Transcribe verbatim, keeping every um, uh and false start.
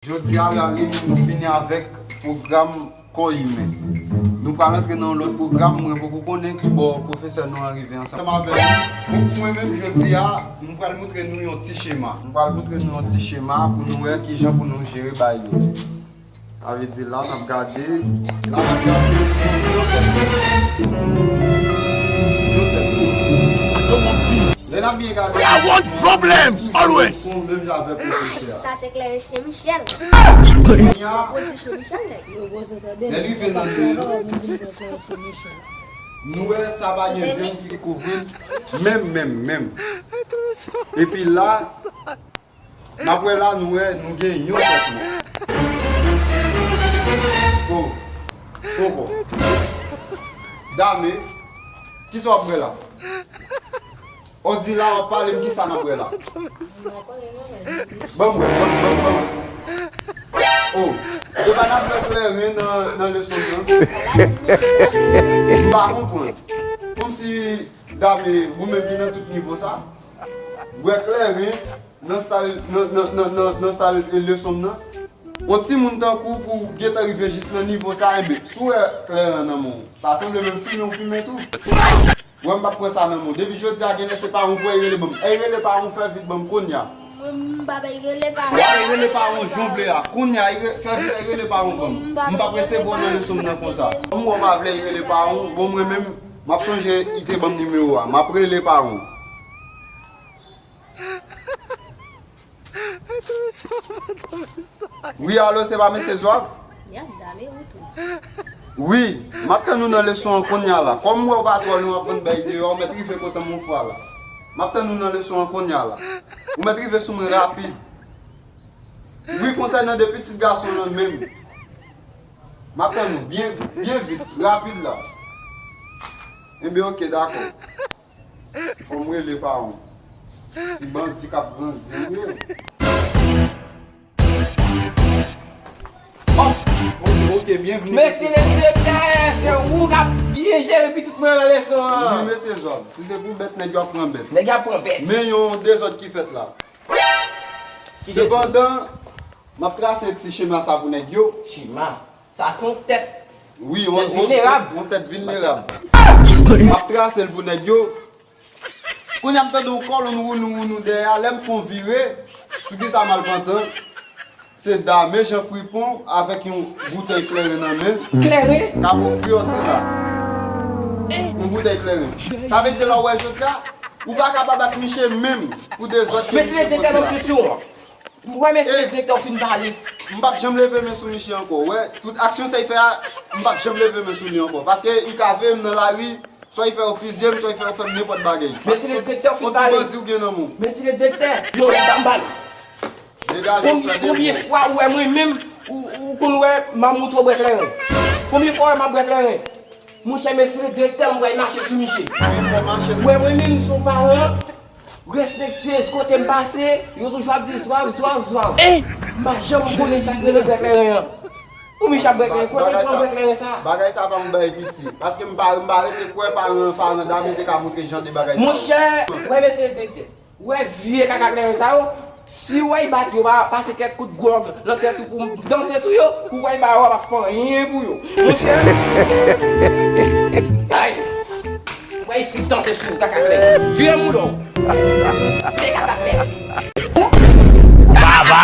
Jodi a, Lalim, nou fini avèk pwogram kò imen. Nou pral antre nan yon lòt pwogram, mwen poko konnen ki bò pwofesè nou an rive ansanm avèk nou. Bon, pou mwen menm, jodi a, mwen pral montre nou yon ti chema. Mwen pral montre nou yon ti chema pou nou wè kijan pou nou jere bagay yo. Sa vle di la, n ap gade, la, n ap gade, yo fè, yo fè, yo fè. Lè n ap byen gade, I want problems always. Menm jan avèk pwofesè a. Sa se Claire chez Michel. Kounye a, lè n rive nan de, nou wè sa pa gen venn ki kouvri l, menm, menm, menm. Epi la, n ap wè la, nou wè, nou gen yon tèt mò. Oh, oh, oh. Dame, kisa w ap wè la? Odi la w ap pale m, kisa n ap wè la? Ban m wè, ban m, ban m, ban m wè. Oh, e pa n ap wè kleren nan, nan leson nan? M pa konprann. Kòmsi Dame, ou menm ki nan tout nivo sa, wè kleren nan sal, nan, nan, nan, nan, nan sal leson nan? Yon timoun tankou w pou gentan rive jis nan nivo sa, enben, si w wè kleren nan men w, sa sanble menm fimen w fimen tou. Wè, m p ap pran sa nan men w. Depi jodi a, genlè se paran w pou w rele ban m. Ey, rele paran w, fè vit ban m kounye a. Mwen, m pa bay rele paran. W ap rele paran w jan w vle a. Kounye a, fè vit, ey, rele paran w ban m. M p ap resevwa w nan leson m nan konsa. Kòm w pa vle rele paran w, bon, mwen menm, m ap sonje li te ban m nimewo a. M ap rele paran w. Wi, alo, se pa mesye Zwav? Wi, m ap tann ou nan leson an kounye a la. Kòm m wè w pa twò lwen, w ap vin bay deyò, ou mèt rive kote m yon fwa la. M ap tann ou nan leson an kounye a la. Ou mèt rive sou mwen rapid. Wi, konsènan de pitit gason lan menm. M ap tann ou byen, byen vit, rapid la. Enben, oke, dakò. Fò m rele paran w. Ti bandi k ap grandi, wi. Oh, oke, oke, byenvini. Mesye le direktè, se ou k ap byen jere pitit mwen nan leson an. Wi, mesye Zòb, si se pou bèt, nèg yo ap pran bèt. Nèg yo ap pran bèt. Men yon dezòd ki fèt la. Ki dezòd? Sepandan, m ap trase ti chema sa pou nèg yo. Chema? Sa se yon tèt. Wi, yon tèt vilnerab. Yon tèt vilnerab. M ap trase l pou nèg yo. Kounye a m tande yon kòlonn wounou wounou dèyè a, lè m fè yon vire, sou kisa m al pantan? Se Dame Jean Fripon avèk yon boutèy kleren nan men. Kleren? K ap ofri Odila yon boutèy kleren. Sa vle di lè w wè jodi a, ou pa ka pa bat miche menm pou dezòd ke miche pote la. Mesye direktè, ban m senti w. Mwen, mesye direktè, w fin pale. M p ap janm leve men sou miche ankò. Wè, tout aksyon sa y fè a, m p ap janm leve men sou li ankò. Paske y ka veye m nan lari, swa y fè yo fizye m, swa y fè yo fè m nenpòt bagay. Mesye direktè, w fin pale. Yon ti bandi w gen nan men w. Mesye direktè, non, m pa m pale. Degaje w, frè. Konbyen fwa ou wè mwen menm, ou, ou konn wè m ap montre w bwè kleren? Konbyen fwa w wè m ap bwè kleren? Monchè, mesye direktè, m wè y mache sou miche. Wi, fò mache sou. Ou wè mwen menm, m se yon paran respektyez, kote m pase, yo toujou ap di zwav, zwav, zwav. M pa janm konnen sa k rele bwè kleren an. Pou miche ap bwè kleren, kote l pran bwè kleren sa? Bagay sa pa yon bagay piti. Paske m pa, m pa rete kwè paran, paran Dame te ka montre jan de bagay sa yo. Monchè, wè mesye direktè, wè vye kaka kleren sa yo, si w wè y bat yo, pa pase kèk kout gwòg nan tèt ou pou m danse sou yo, ou wè y ba yo, w ap fè anyen pou yo. Monchè, ay! Wè, y fout danse sou ou, kaka klè. Vye moudon. Vye kaka klè. Baba.